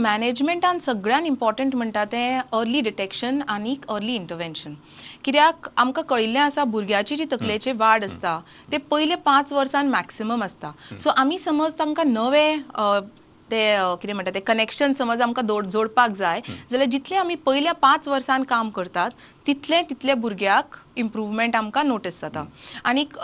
मॅनेजमेंटान सगळ्यान इम्पॉर्टंट म्हणटा तें अर्ली डिटेक्शन आनी अर्ली इंटरवेन्शन, कित्याक आमकां कळिल्लें आसा, भुरग्याची जी तकलेची वाड आसता ते पयले 5 वर्सान मॅक्सिमम आसता. सो आमी समज तांकां नवे ते कितें म्हणटा ते कनेक्शन समज आमकां जोडपाक जाय जाल्यार, जितलें आमी पयल्या 5 वर्सान काम करतात, तितलें तितले भुरग्याक इम्प्रूवमेंट आमकां नोटीस जाता. आनीक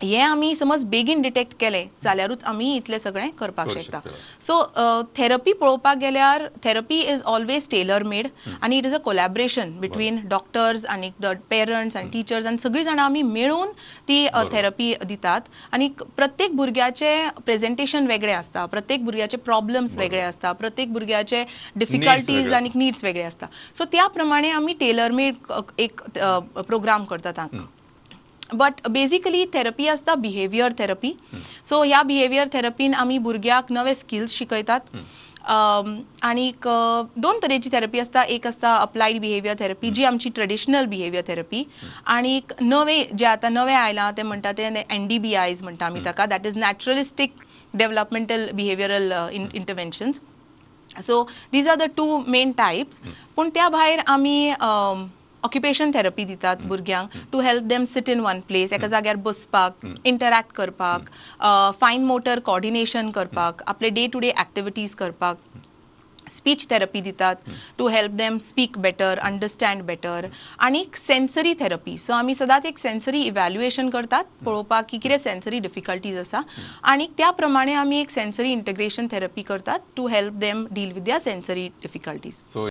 हें आमी समज बेगीन डिटेक्ट केलें जाल्यारूच आमी इतलें सगळें करपाक करूं शकता. शकता. सो थेरपी पळोवपाक गेल्यार, therapy is always tailor made आनी it is a collaboration between doctors आनी the parents आनी टिचर्स आनी सगळीं जाणां आमी मेळून ती थेरपी दितात. आनी प्रत्येक भुरग्याचें प्रेजेंटेशन वेगळें आसता, प्रत्येक भुरग्याचे प्रॉब्लम्स वेगळे आसता, प्रत्येक भुरग्याचे डिफिकल्टीज वेगळे. आनी नीड्स वेगळे आसता. सो त्या प्रमाणे आमी टेलर मेड एक प्रोग्राम करतात तांकां. बट बेजिकली थेरपी आसता बिहेवियर थेरपी. सो ह्या बिहेवियर थेरपीन आमी भुरग्याक नवे स्किल्स शिकयतात. आनीक दोन तरेची थेरपी आसता. एक आसता अप्लायड बिहेवियर थेरपी, जी आमची ट्रेडिशनल बिहेवियर थेरपी, आनीक नवे जे आतां नवें आयलां तें म्हणटा तें एनडीबीआयज म्हणटा आमी ताका, that is naturalistic developmental behavioural interventions. So these are the two main types. पूण त्या भायर आमी ऑक्युपेशन थेरपी दितात भुरग्यांक to help them sit in one place, एका जाग्यार बसपाक, इंटरॅक्ट करपाक, फायन मोटर कॉर्डिनेशन करपाक, आपले डे टू डे एक्टिविटीज करपाक. स्पीच थेरपी दितात to help them speak better, understand better. आनी सेन्सरी थेरपी. सो आमी सदांच एक सेन्सरी इव्हॅल्युएशन करतात पळोवपाक की कितें सेन्सरी डिफिकल्टीज आसा आनी त्या प्रमाणे आमी एक सेन्सरी इंटिग्रेशन थेरपी करतात to help them deal with their sensory difficulties. So